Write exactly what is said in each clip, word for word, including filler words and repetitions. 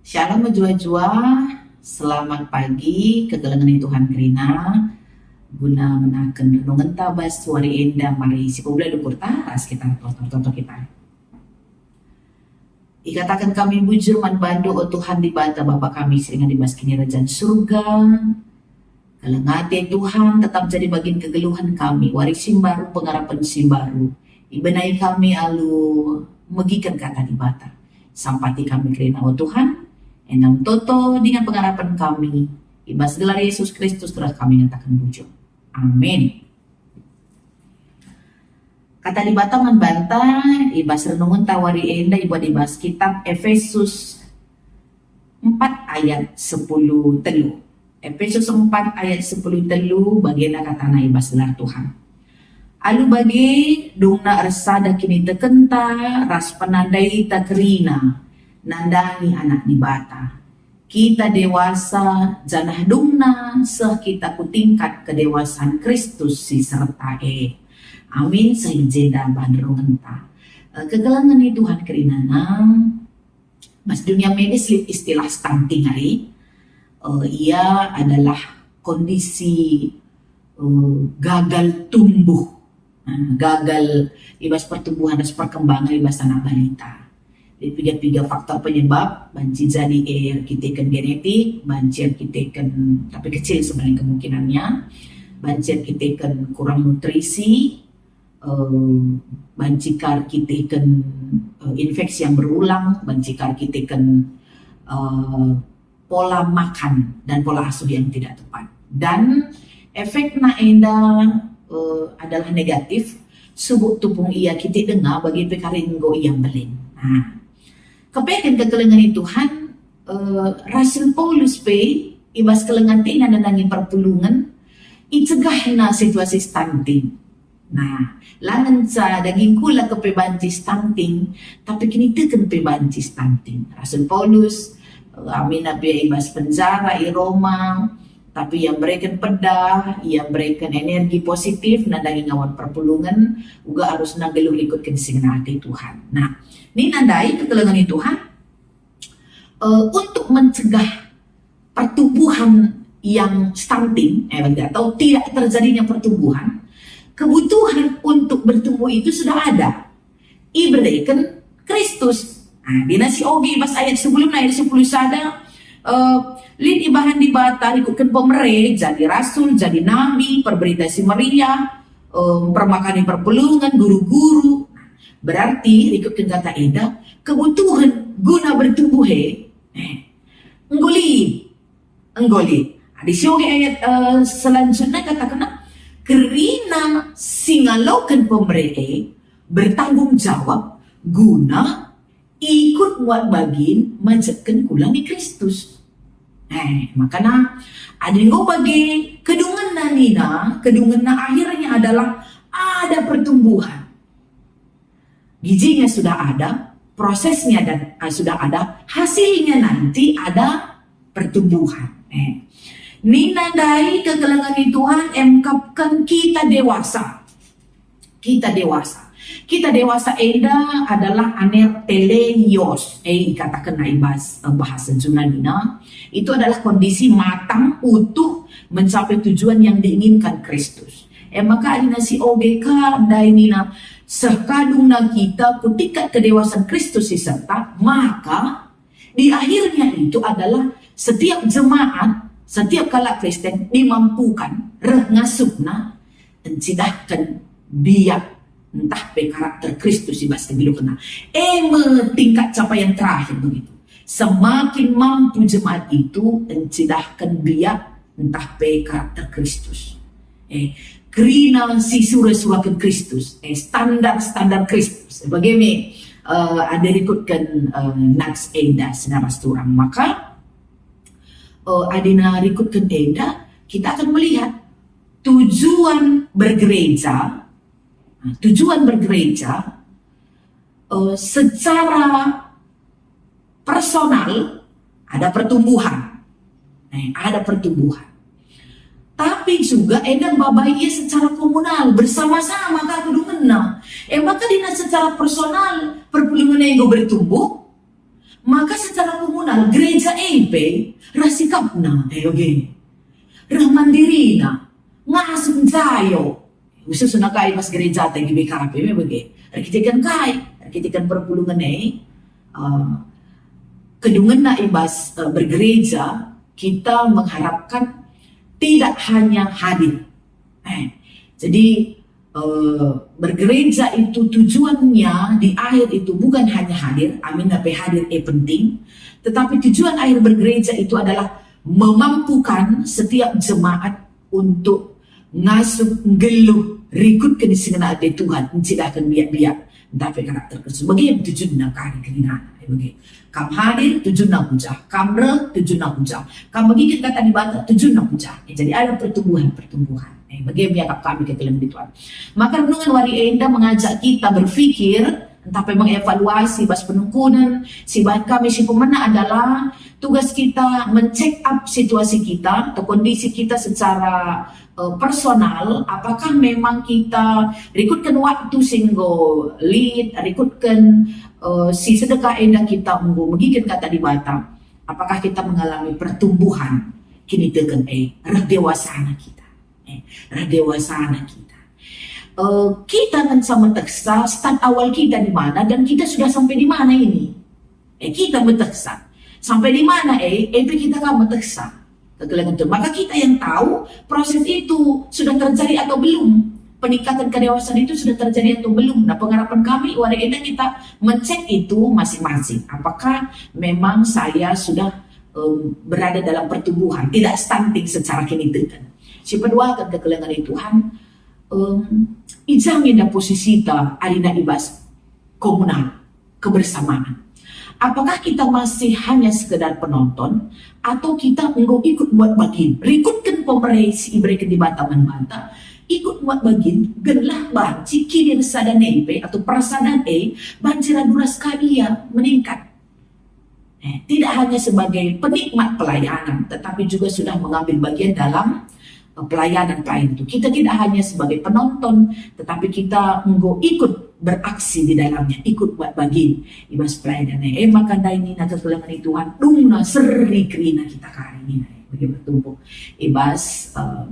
Shalom mejuah-juah, selamat pagi, kekelengen Tuhan kerina. Guna menaken renungenta bas wari enda, mari sipebelin ukurta ras kita ertoto-toto kita. Ikataken kami bujur man bandu, o Tuhan Dibata, Bapa kami si ringan i bas Kinirajan Surga. Keleng ate Tuhan tetap jadi bagin kegeluhen kami, wari si mbaru, pengarapen si mbaru. Ibenai kami alu megiken kata Dibata. Sampati kami kerina, o Tuhan, enda me toto dingen pengarapen kami. I bas gelar Yesus Kristus terus kami ngataken bujur. Amin. Kata Dibata man banta i bas renungenta wari enda ibuat i bas kitab Efesus empat ayat sepuluh telu. Efesus empat ayat sepuluh telu, bagenda katana i bas gelar Tuhan. Alu bage, dungna ersada kinitekenta ras penandaita kerina nandangi Anak Dibata. Kita dewasa, janah dungna seh kita ku tingkat kedewasan Kristus si serta e. Amin, seh i jenda bahan rungenta. Eh, kekelengen i Tuhan kerinana, bas dunia medis lit istilah stunting ari. Eh, ia adalah kondisi, eh, gagal tumbuh. Nah, gagal i bas pertumbuhan ras perkembangan i bas anak balita. Lit piga-piga faktor penyebab, banci jadi e erkiteken genetik, banci erkiteken, tapi kecil sebenarnya kemungkinannya, banci erkiteken kurang nutrisi, eh, banci ka erkiteken, eh, infeksi yang berulang, banci ka erkiteken, eh, pola makan dan pola asuh yang tidak tepat. Dan efekna enda, eh, adalah negatif, subuk tupung ia kitik denga bagi pe kari enggo ia mbelin. Nah, kepeken kekelengen i Tuhan, eh, Rasul Paulus pe i bas kelengen ateNa nandangi perpulungen, icegahna situasi stunting. Nah, la ngenca dagingku la kepe banci stunting, tapi kiniteken pe banci stunting. Rasul Paulus, eh, amina pe i bas penjara i Roma, tapi ia mereken pedah, ia mereken energi positif nandangi ngawan perpulungen, uga arusna nggeluh rikutken si ngena ate Tuhan. Nah, nina ndai kekelengen i Tuhan, eh, untuk mencegah pertumbuhan yang stunting, eh, atau tidak terjadinya pertumbuhan, kebutuhan untuk bertumbuh itu sudah ada. Ibereken Kristus. Nah, di nasi oge bas ayat sebelumna, ayat sepuluh sada, eh, lit ibahan Dibata rikutken pemere, jadi rasul, jadi nabi, perberita si meriah, eh, permakani perpulungen, guru-guru. Berarti rikutken kata enda, kebutuhan guna bertumbuh e. Eh, Enggo lit. Enggo lit. Adi sioge ayat, eh, selanjutnya katakenna, kerina si ngaloken pemere e bertanggung jawab guna ikut muat bagin majekken kula ni Kristus. Eh, makana adi enggo bage kedungenna nina, kedungenna akhirnya adalah ada pertumbuhan. Gijinya sudah ada, prosesnya dan, eh, sudah ada, hasilnya nanti ada pertumbuhan. Eh. Nina ndai kekelengen i Tuhan emkapken kita dewasa. Kita dewasa. Kita dewasa enda adalah aner teleios. Eh, ikatakenna i bas, eh, bahasa Junanina. Itu adalah kondisi matang, utuh, mencapai tujuan yang diinginkan Kristus. E maka adi nasi oge ka ndai nina, seh ka dungna kita ku tingkat kedewasan Kristus si serta, maka di akhirnya itu adalah setiap jemaat, setiap kalak Kristen dimampukan reh ngasuhna encidahken biak ntah pe karakter Kristus i bas kegeluhenna. E me tingkat capaian terakhir begitu. Semakin mampu jemaat itu encidahken biak ntah pe karakter Kristus. Eh, kerina si sura-suraken Kristus, eh, standar-standar Kristus. Bage me, eh, adi rikutken, eh, nats enda senina ras turang. Maka, eh, adi na rikutken enda, kita akan melihat tujuan bergereja, nah, tujuan bergereja, eh, secara personal ada pertumbuhan. Eh, ada pertumbuhan. Tapi juga enda mbabai ia secara komunal, bersama-sama ka kedungenna. E maka adi na secara personal perpulungen enggo bertumbuh, Maka secara komunal gereja e pe reh sikapna, eh, oke. Reh mandirina, ngasup njayo. Khususna kai bas gereja ata G B K P me bage. Erkiteken kai? Erkiteken perpulungen e, eh, kedungenna i bas, eh, bergereja, kita mengharapkan tidak hanya hadir. Eh, jadi, eh, bergereja itu tujuannya di akhir itu bukan hanya hadir, amin, tapi hadir e penting, tetapi tujuan akhir bergereja itu adalah memampukan setiap jemaat untuk ngasup, nggeluh, rikutken si ngena ate Tuhan, ncidahken biak-biak, ntah pe karakter Kristus. Bage tujunna kari kerinana, eh, bage. Kam hadir, tujunna ku jah. Kam reh, tujunna ku jah. Kam megiken kata Dibata, tujunna ku jah. Eh, jadi ada pertumbuhan-pertumbuhan. Eh, bage me iakap kami kekelengen Tuhan. Maka renungan wari enda mengajak kita berpikir, ntah pe mengevaluasi bas penungkunen si bahan kami si pemena adalah tugas kita men-check up situasi kita atau kondisi kita secara, eh, personal, apakah memang kita rikutken waktu si enggo lit, rikutken, eh, si sedekah enda kita enggo megiken kata Dibata, apakah kita mengalami pertumbuhan kiniteken e, reh dewasana kita. Eh, reh dewasana kita. Eh, kita ngenca metehsa start awal kita di mana dan kita sudah sampai di mana ini. Eh, kita metehsa. Sampai di mana, eh, eh, pe kita ka metehsa. Kekelengen Tuhan. Maka kita yang tahu proses itu sudah terjadi atau belum. Peningkatan kedewasaan itu sudah terjadi atau belum. Nah, pengharapan kami, wari enda kita mencek itu masing-masing. Apakah memang saya sudah, em, berada dalam pertumbuhan, tidak stunting secara kiniteken. Si peduaken kekelengen Tuhan, em, i ja nge enda posisita arina i bas komunal, kebersamaan. Apakah kita masih hanya sekedar penonton, atau kita enggo ikut muat bagin, rikutken pemere si ibereken Dibata man banta, ikut muat bagin, gelah banci kinirsada e pe atau persadan e banci radu ras ka ia meningkat. Eh, tidak hanya sebagai penikmat pelayanan, tetapi juga sudah mengambil bagian dalam, eh, pelayanan-pelayanan itu. Kita tidak hanya sebagai penonton, tetapi kita enggo ikut beraksi di dalamnya, ikut buat bagi i bas pelayanan. Eh, maka ndai nina kekelengen Tuhan, dungna seri kerina kita kari nina, eh, bagi bertumbuh i bas, eh,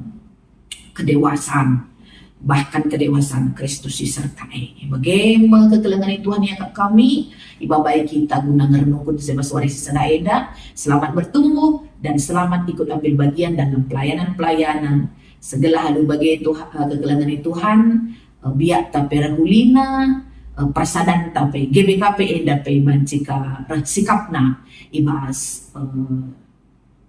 kedewasaan, bahkan kedewasaan Kristus si serta e. Bage me kekelengen Tuhan iakap kami, ibabai kita guna ngerenungken si bas wari si sada enda. Selamat bertumbuh dan selamat ikut ambil bagian dalam pelayanan-pelayanan. Segelah alu bage Tuhan, kekelengen Tuhan, eh, biakta pe rehulina, eh, persadanta pe, G B K P enda pe banci ka reh sikapna i bas, eh,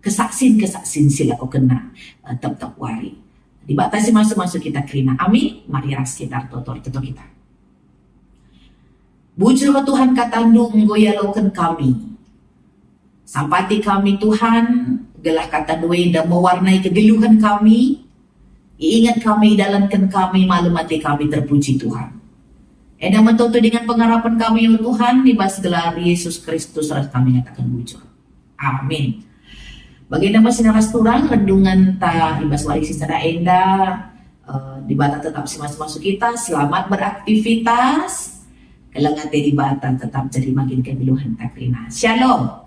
kesaksin-kesaksin si lakokenna, eh, tep-tep wari. Dibata si masu-masu kita kerina. Amin. Mari ras kita ertoto-toto kita. Bujur, o Tuhan, katandu enggo ialoken kami. Sampati kami, Tuhan, gelah katandu enda mewarnai kegeluhen kami, iinget kami, idalanken kami, malem ate kami terpuji, Tuhan. Enda me toto dingen pengarapen kami, o Tuhan, i bas gelar Yesus Kristus ras kami ngataken bujur. Amin. Bagenda me senina ras turang renungenta i bas wari si sada enda, eh, Dibata tetap si masu-masu kita, selamat beraktivitas, keleng ate Dibata tetap jadi magin kegeluhenta kerina. Shalom.